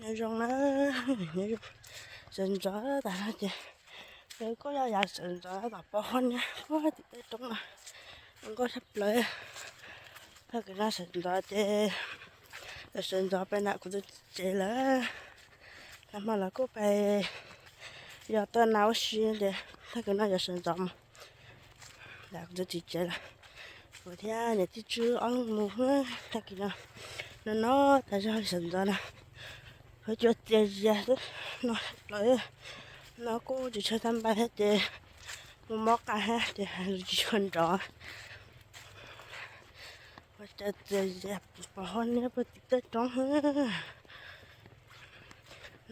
Nyob zoo na, nyob zoo. Sawv ntxov tas no ces, kuj yog yav sawv ntxov tom pov huab niab puag tim tej roob no, zoo nkauj tshaj plaws. Tag kis no sawv ntxov ces, sawv ntxov pais nram kuv tus txiv tsev lawm. Nag hmo lawv kuj pais yos toj nas ua si ces tag kis no yog sawv ntxov mus nram kuv tus txiv tsev lawm. Kuv thiab niam tij tswb ob leeg mus, tag kis no, no no tas zog li sawv ntxov na. Kuv cua txias zias no plaws, no kuj tsis tshua tau npais thiab ces mus mob qab thiab ces lus tsis tshua nrov. Ua cas txias zias pos hauv niab puag tim tej roob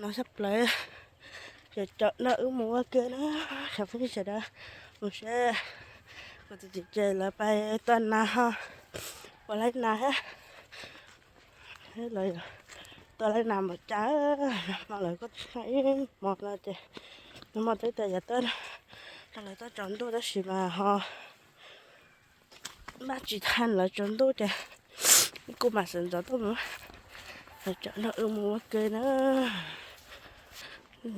no tshaj plaws. Ces caum nrog wb mus ua ke na, cov phooj ywg sawv daws, mus seb kuv tus txiv tsev lawv pais toj nas ho puas laib nas thiab. Lawv tua laib nas npaum cas, nag hmo lawv kuj ib hmo no ces, nag hmo twb tias yuav tuaj rau lawv tuaj tsaus ntuj tab sis mas ho npaj tsis tau lawv tsaus ntuj ces kuj mam sawv ntxov tuaj mus. Lawv caum nrog wb mus ua ke na.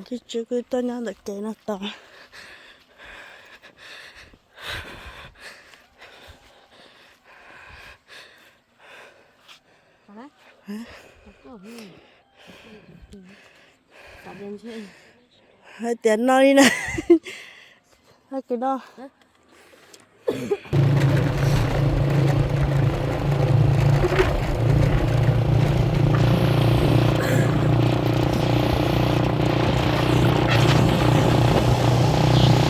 Tij tswb kuj tuaj nyob ntawm kev no tos. Hais tias no li na. Hais tias no. Txog kiag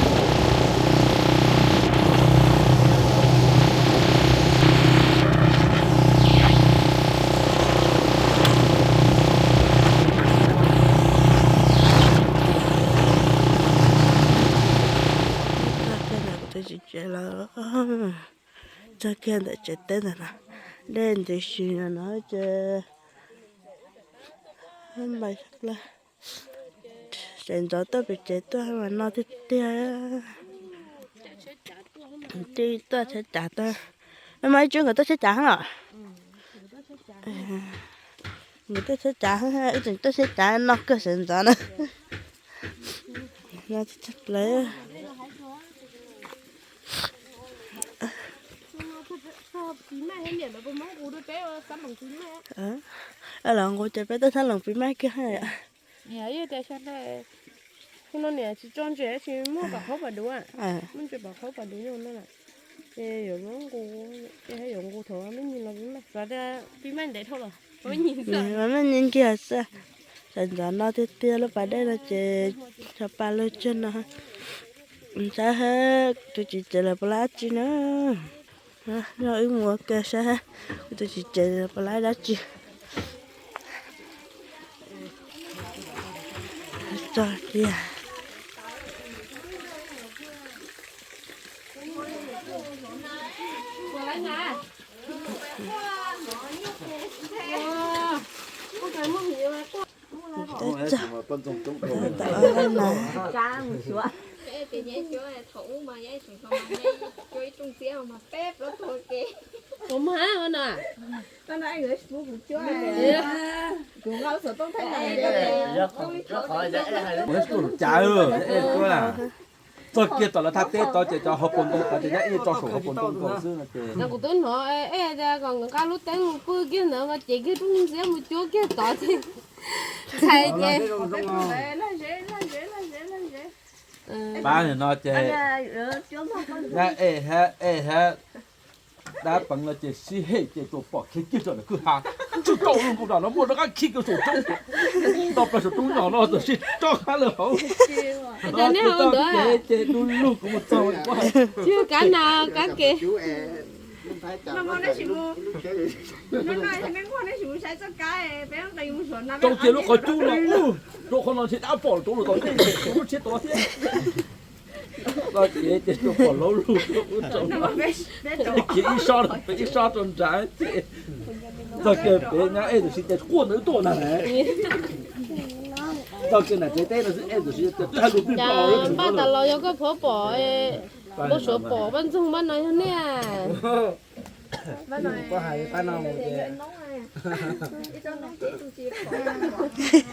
ntawm kuv tus txiv tsev lawm, txog kiag ntawm tsev teb ntawm no, dej ntws si no no ces npais tshaj plaws. Sawv ntxov tuaj pem tsev tuaj mas no tiag tiag. Twb tuaj tsheb cav tuaj, no mas ib tsoom nkawd tuaj tsheb cav los? Nkawd tuaj tsheb cav, wb tseem tuaj tsheb cav no kawg sawv ntxov na. No tshaj plaws. Los nqus ces peb tuaj sab loos pis maj kiag. Hnub no niam tsis tso ntses tsis muaj pam qhaub pam duv, muaj ntses pam qhaub pam duv no na. Ces yuav nqus, ces yuav nqus thaum me nyuam los pis maj, xav tias pis maj ntev dhau los, me nyuam nkiag xwb. Sawv ntxov no tiag tiag lub pas dej no ces cov pa lug tsag no. Saib tus txiv tsev lawv puas laib dab tsi na. Nrog wb mus ua ke saib wb tus txiv tsev lawv puas laib dab tsi. Txog kiag. Teb txog, tau laib nas. Ua cas, txog kiag tom lawv thaj teb tod ces cov hauv paus ntoo tod ces nyob ib tso saum hauv paus ntoo nkaus xwb no ces. Kuv twb hnov es tias kom nkawd nqa lub teeb mus pw kiag ntawd mas cev kiag rooj ntxiab mus cuab kiag tod ces ntxhais ces. Pab no ces nyab ej thiab, ej thiab dab peev no ces sib hem ces tsuas pom khiav kiag tso ntawm kwj ha. Tsis tau lub nkaus no muaj rov qab khi kiag saum roob, tau plaws saum roob no no txawm sib rov qab lawm hauv. Tau ces ces du lug kuv mus txog. Tsis kab na kab kev. Rau kiag lub qhov cub no, rau qhov no ntshe dab pom rau lawm tom ntej, lub tsheb tod thiab. Txoj kev ces rau pom laub lug, khiav ib sob pem ib sob rau nrad ces txog kiag pem nyab ej tam sim ces quaj ntawd tuaj na. Txog kiag nram tsev teb no xwb ej tam sim twb hais lus plig plo. Npaj tas los yog koj phob pom, npau suav pom pab ntxoog pab no yog nej.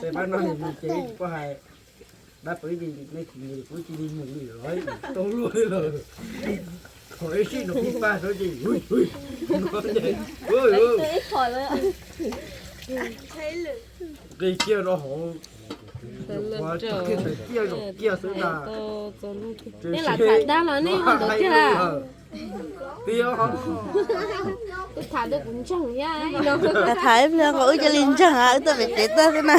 Peb pab no mus ces tsis paub hais, dab peb ces nej tsis mus kuv cia li mus li lawm, tau luaj li lawm. Qhov ib sij no pib pab xwb ces, qis kiag rau hauv, qis kiag zaum kiag xwb na. Nej lam tham tag los nej ua ntawd thiab. Tham ib pliag nkaus wb cia li ntseeg, wb tuaj pem tsev tag xwb na.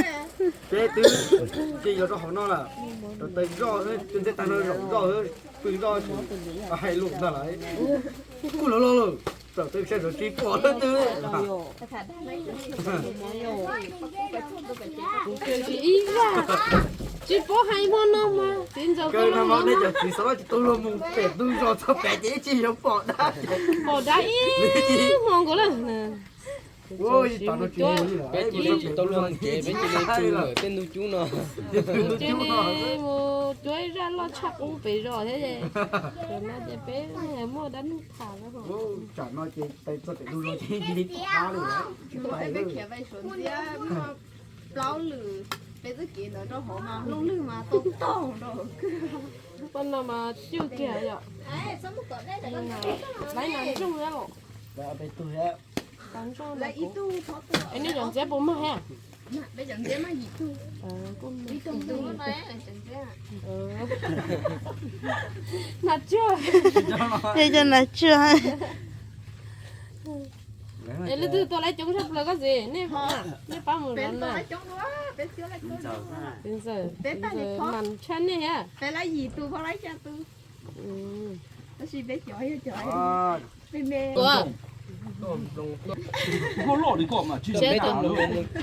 Ces twb ces yog rau hauv no lawm, rau tej zoj, tej tag no zaum zoj, pw zoj, hais lus ntag lawm. Kuj los los lawm, txawm tej saib tsis pom lawm twb. Ib zaj tsis paub hais hmo no mas txiv ntxawm kawg no mas nej cov txiv xav tsis tau luag mus pem ntug zos txog pem ces ib tsis yuav pom dab, pom dab ib hmo nkaus lawm. Peb tsis tau luag mus kev, peb cia li pw lawm tej ntug cub no. Cia li mus cuab ib zaj loj tshaj qub pem zos thiab ces, no ces peb muaj dab neeg tham lawm. Tsam no ces txog pem ntug zos ces cia li pom dab li lawm. Peb khiav vais suav ntxiab muaj plaub lwm, peb txoj kev ntawd rau hauv mas looj lwg mas tau taug rau hauv kawg. Pab no mas cwj kiag yom. Laib nas ntsooj thiab los. Es nej cov ntxiab puas mag thiab? Nas tsuag. Tej cov nas tsuag. Es leej twg tau laib coob tshaj plaws koj txiv? Nej, nej pab mus zov na. Txiv ntxawm, txiv ntxawm mas tshaj nej thiab. Ua,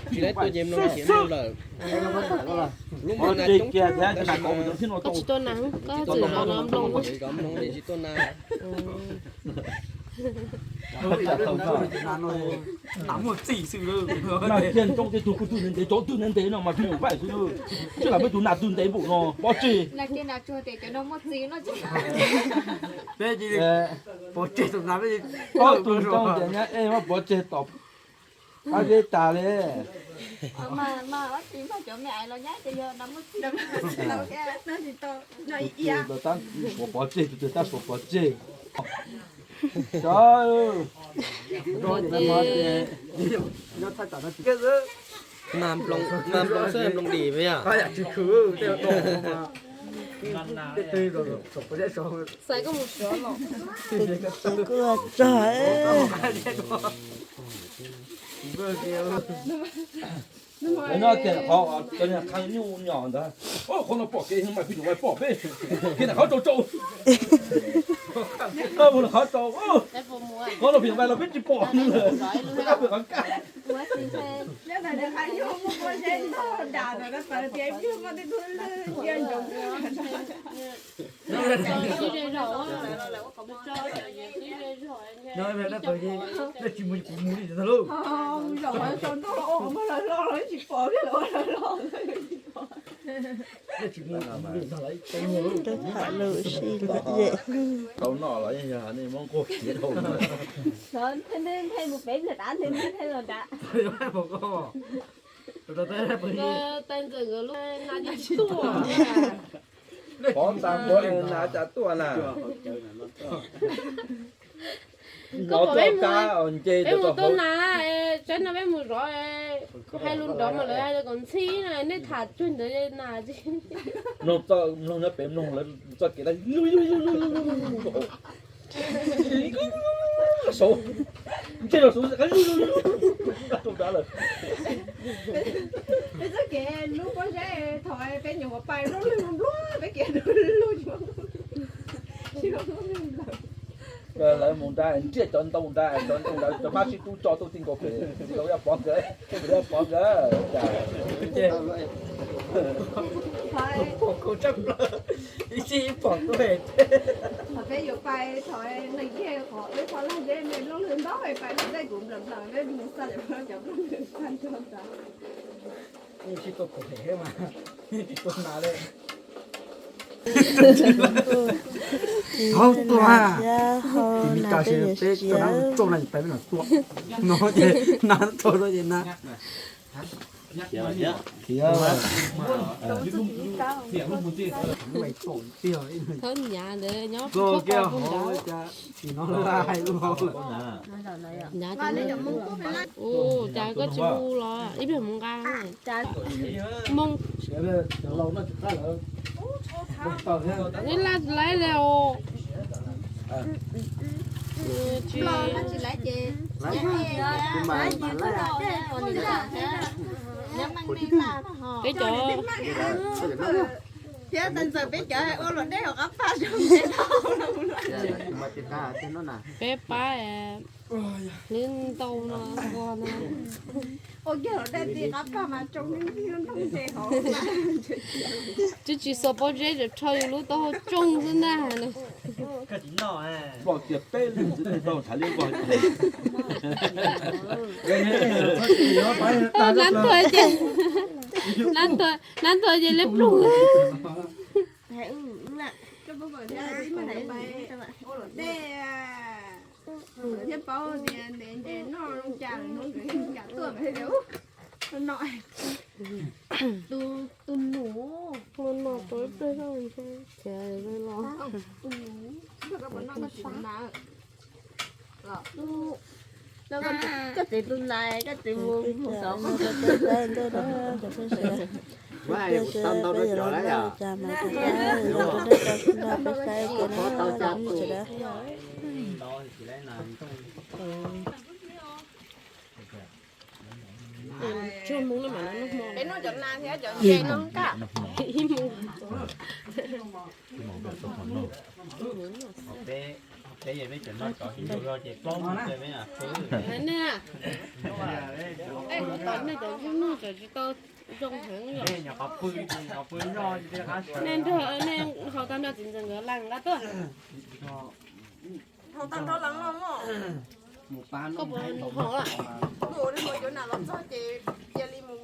tsis lab tuaj ces mloog ces mloog lawm. Lub mloog na coob thiab, koj tsis tuaj na, koj txwm los no mloog. Tsis tuaj na. Nas muaj txim xwb. Nas kiag coob tej tug kuj twg ntev ntev, cov twg ntev ntev no mas twb yuav vaij xwb. Tsis lam peb tus nas twg ntev npaum no, pov tseg. Peb cia li pov tseg tus nas, peb cia li, ob tug ntoo ces nyab ej muab pov tseg tom qab zeb tas li. Tus tab suav pov tseg, tus twg tab suav pov tseg. Cov nploos xwb nploos dim yom. Xaiv koj mus suav los. Kuj tsog. Qhov nyuj nyom ntawd, qhov no pom kev mas pib tus vais pom peb, kev nram qhov tsaus tsaus, qhov tsaus, qhov no pib vais los peb tsis pom nws lawm, qhov kaj. Tsis mus kuv mus li ntag lauj. Tsis mus kuv mus li ntag lauj. Tau noj los yeej yog nej muab nquag khiav dhau. Nthe mus pem nram dav, nthe mus pem nram dav. Tais ntxawm nkawd lub na tsis tuaj. Pov tas npua li na cas tuaj na. Koj pom peb mus, peb mus tuaj na, tsaib no peb mus zov, hais lus nrov mas lawv hais kom ntxhi na, nej tham cuag ntawd na. Mloog txoj, mloog nyob pem mloog lawv txoj kev saud, ntsej los saud, rau dav lawm. Peb txoj kev lub pob zeb thaum peb nyuam qhuav pais npluaj lwg npluaj peb kev lub tsis. Lawv mus nrad ntsiaj cov ntoo nrad, cov ntoo nrad cov hmab sib tub tso tuaj ti nkaus pem, ti nkaus yog pov nkawd, yog pov nkawd. Pom khaus tshaj plaws, ib sij pom tuaj. Thaum peb yuav pais thaum neeg kiag qhov wb qhov laj zeb me loj lwg ntau pais ntej kuv nplam nplam peb mus xa cov nplooj nws xa nrog tas. Sib tuaj pom hem mas tsis tuaj na li. Hauv tuaj, tus me tsa si peb coj na tsauj na pais peb mam tuaj. No ces na tsauj no ces na. Thawb nyav ntawd nyob puag pem ntawd. Nyav, ua cas koj tsis hu los ib pliag mus nqa. Moo, laj laib li os. Peb cov, thiab ntxawm peb cov ua luam dej hauv qab paj zoo. Peb pab li ntau no ua no. Ua kiag luam dej ti qab paj mas tsoo ntoo ntse hauv. Twb tsis xuas pob zeb tseem rho yus lub taub hau tsoo xwb ntag. Nplooj tias peb leeg xwb tau ntshav li nplooj. Nab Thuag ces, Nab Thuag, Nab Thuag ces liab ploog. Thiab paub tias ntev ntev noj zoo cas lawm no nkawd yeej kam tuaj mas thiaj tias, ub, no, tus, tus nus, mus no tau ib pliag zoj khiav los. Tus nus, koj txiv tus nais, koj txiv mus mus xov. Peb tau ntau no cov lawm yom. Peb tau ntau no cov lawm. Peb noj cov nas thiab cov ntses no kaj. Peb, peb yog peb cov noj cov hlub ces plaub mus ces peb pw. Nej, kuv tom nej cov hlub noj cov tsis tau zoo heev yom. Nej nrog, nej haus tag nrho txiv ntxawm nkawd las nqa tuaj. Haus tag nrho las no mog. Koj puas haus lawm? Mus ua li mus cov nas los txog ces cia li mus.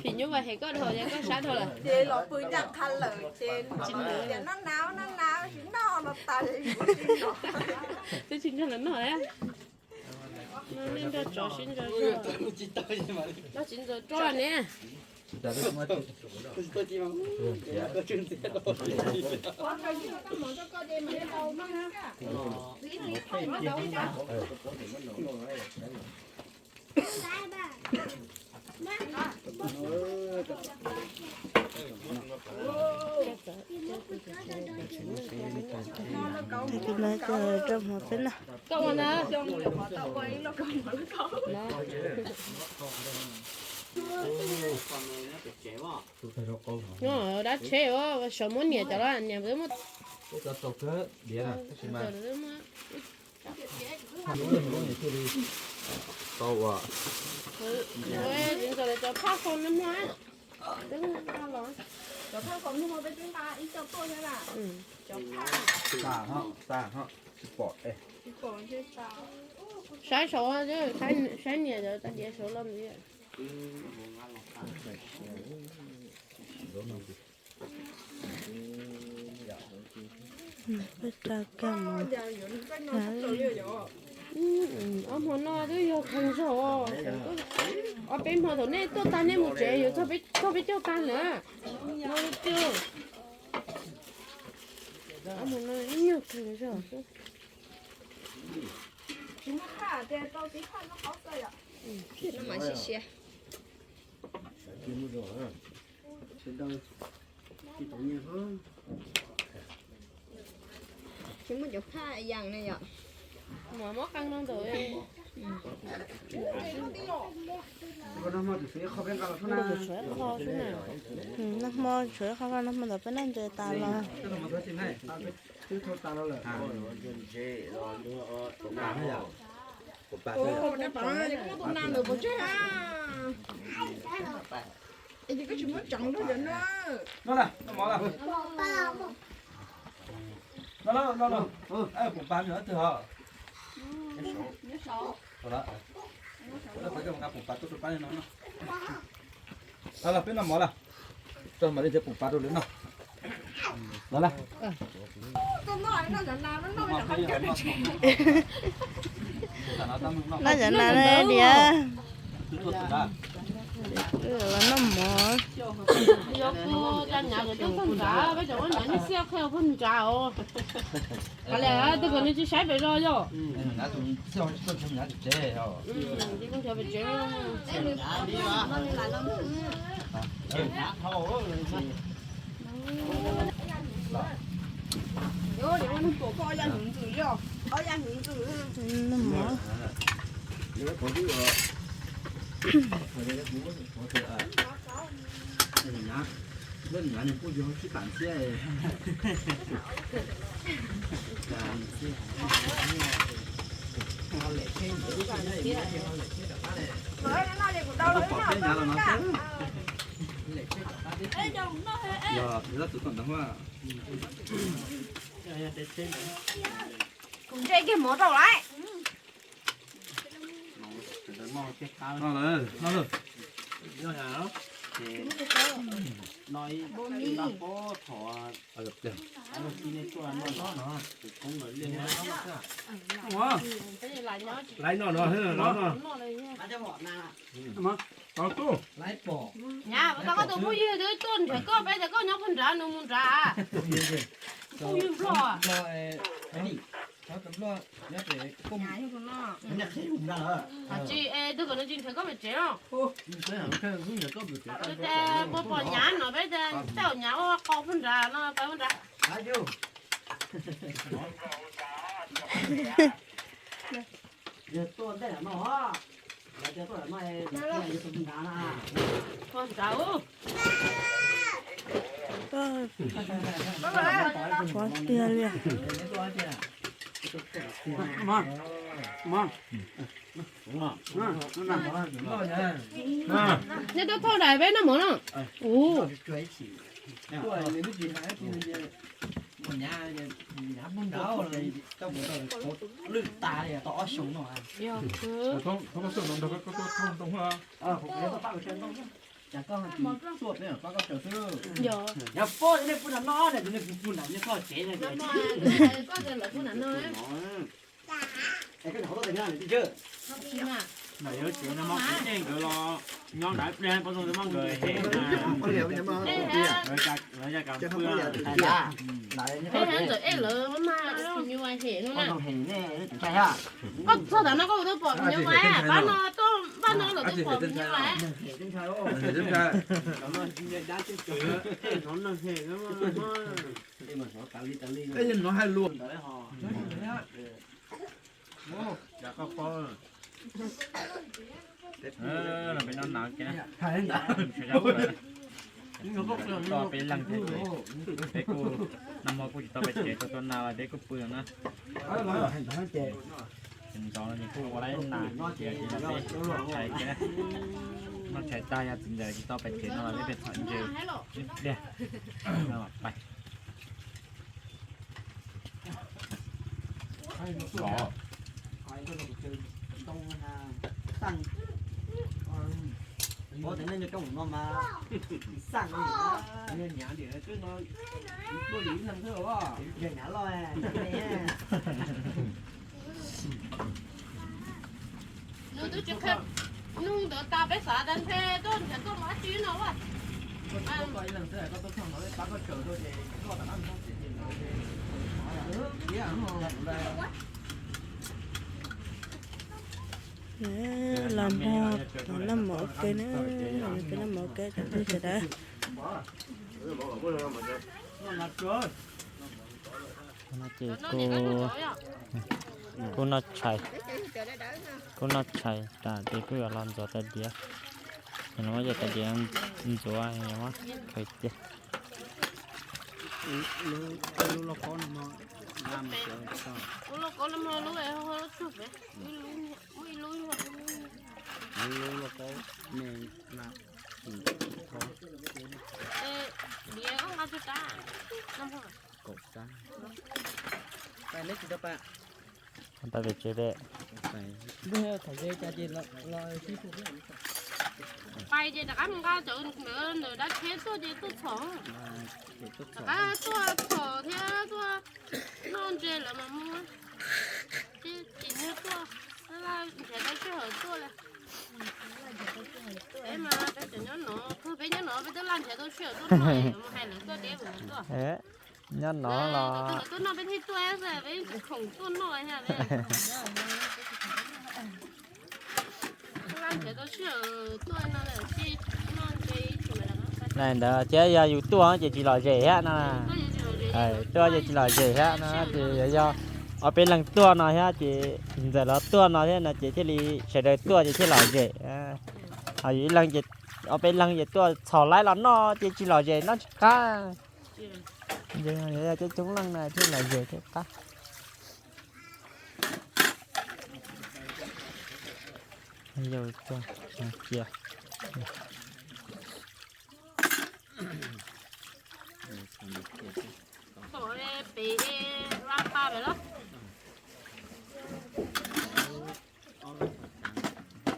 Phim nyuj vais hem koj dhau ces koj sab dhau lawm. Ces los pw ncaj qha lawm ces tsis nrog lawv noj, noj tas. Twb tsis nrog lawv noj. Nej nrog tsov sib ntso, nrog txiv ntxawm tso ne. Rau hmo peb noj. Dab tsheb, saum muab niam cov los niam. Txiv ntxawm lawv cov phaj faus no mog. Cov phaj faus no peb twb nqa ib co tuaj thiab na. Cov phaj. Saib saud, saib niam cov tag diav saud los ntxiv. Peb rau kag mov. Ob hmo no twb yog kheev zog. Ob peb hmo thaum nej tuaj tag nej mus tsev yuav txog peb caug tag lawm. Ob hmo no ib nyuag kheev zog. Tsis muaj cov phaj yas ne yom. Mov mob qee no ntawd. Nag hmo tshuav ib qho, nag hmo ntawd peb noj ntses tas los. Noj na, noj mov na. Noj, noj, noj. Pum pas nws ob tug hos. Pum pas tuaj rau pab no. Los peb noj mov lawm. Tso mam li nrhiav pum pas rau lawv noj. Los lawm. Noj cov nas diam. Los noj mov. Yog kuv cov nyav cov twb kawg nrad, peb cov muab nyav nyuj xiab qhia puag nrad os. Hais li tus kom nws tsis saib pem zos yog. Kuv ntshe kiag mov rau lawm. Laiv no no no. Nyab, tau koj tus phooj ywg twb tuaj nrhiav koj peb tias koj nyob puag nrad nws mus nrad. Phooj ywg nplog. Tsis, es twb kom nws tsis nrhiav koj pem tsev os. Peb tias puas pom nyab no peb tias tej zaum nyab ua qau puag nrad no peb puag nrad. Qhuav tiag li. Nej tuaj thauj dais peb noj mov no. Ua Ntawm yuav tsev no mog, kuv tej nkawd los nyob dai pliag poj ntxoog mab nkawd hem na. Lawv cas kam pw. Ntxawm ej lawv mab nyuj vais hem no na. Koj txog tav no koj twb pom nyuj vais, pab no, pab no lawm twb pom nyuj vais. Peb no na, tau peb leeg thiab, peb kuj nag hmo kuj tsis tau pem tsev, tau tuaj nag los peb kuj pw na. Ces ntxov no ces kuj ua lawm nag tias ces los peb noj tshais kiag na. Noj tshais tag yog txiv ntxawm tsis tau pem tsev no los peb pem txhom ntses ib pliag no pais. Nws twb tsis qhia nug ntawd tas peb xav tas ntshe tuaj nrhiav tuaj mus dab tsi no a. Los nrog noj mov ua ke na, peb noj mov ua ke cov phooj ywg sawv daws. No ces kuj, kuj noj tshais, kuj noj tshais tas ces kuj yuav los ntxuav tais diav. Ces no muab cov tais diav ntxuav, muab khaws cia. Pais pem tsev pem. Pais ces rov qab mus nqa cov ntawd ntawm dab tsheb tuaj ces tuaj txhom. Rov qab tuaj txhom thiab tuaj noj ntses lawm mas mus. Ces tsis nyiag tuaj, nrhiav tau sij hawm tuaj li. Peb mas peb cov nyob no, peb nyob no peb twb laj nrhiav tuaj sij hawm tuaj noj, mus hais lawv tuaj deb mus tuaj. Nyob no los tuaj noj peb thiaj tuaj, peb khoom tuaj noj thiab. Laj nrhiav tau sij hawm tuaj no lawm thiaj noj nte ib chim mas. Ntawd thiab yog yus tuaj ces tsis lom zem thiab no. Tuaj ces tsis lom zem thiab no ces yog ob peb leeg tuaj no thiab ces ntxawm los tuaj no thiab no ces thiaj li sawv daws tuaj ces thiaj lom zem. Ho yus ib leeg ces, ob peb leeg ces tuaj txhom laib los noj ces tsis lom zem noj tsis qab. Yog coob coob leej na thiaj lom zem thiaj qab. Yus tuaj cia.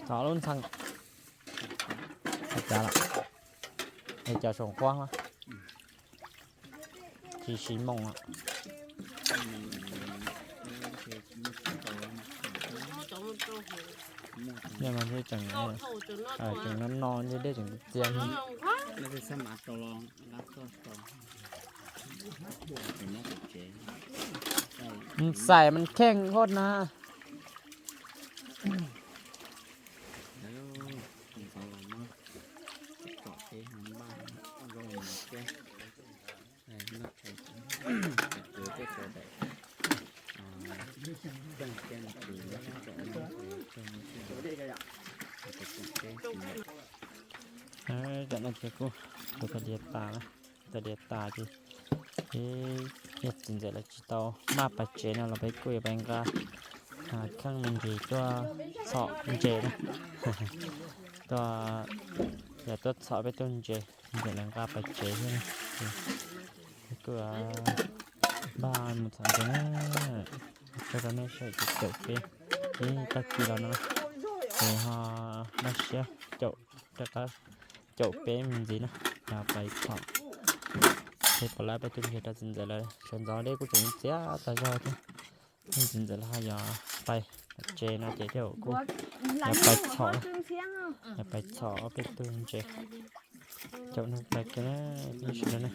Thov lub ntxhee. Cas lawm? Es cov soom quab tsis siv moos. Tseem no no dej dej tseem txias. Xais mas kheej koj na. Tam no ces kuv tus tag diav tas, tag diav tas ces peb txiv ntxawm lawv tsis tau maj pais tsev no los peb kuj yuav pais nqa kheej me ntsis tuaj txhom ntses na. Tuaj, yog tuaj txhom peb tug ntses, ntxawm lawv nqa pais tsev thiab. Kuj npaj mus txhom ntses na. Tso rau nej saib ces caum peb, ib tag kis los no ces ho npaj siab caum, rov qab caum peb me ntxiv na, yog pais txhom. Ces pom lawv peb tus ntses rau txiv ntxawm lawv sawv ntxov deb kuj tseem txias tas zog thiab. Txiv ntxawm lawv ho yog pais tsev no ces thiaj kuj yog pais txhom, yog pais txhom ob peb tug ntses. Caum neeg pais kiag na, peb sawv daws na.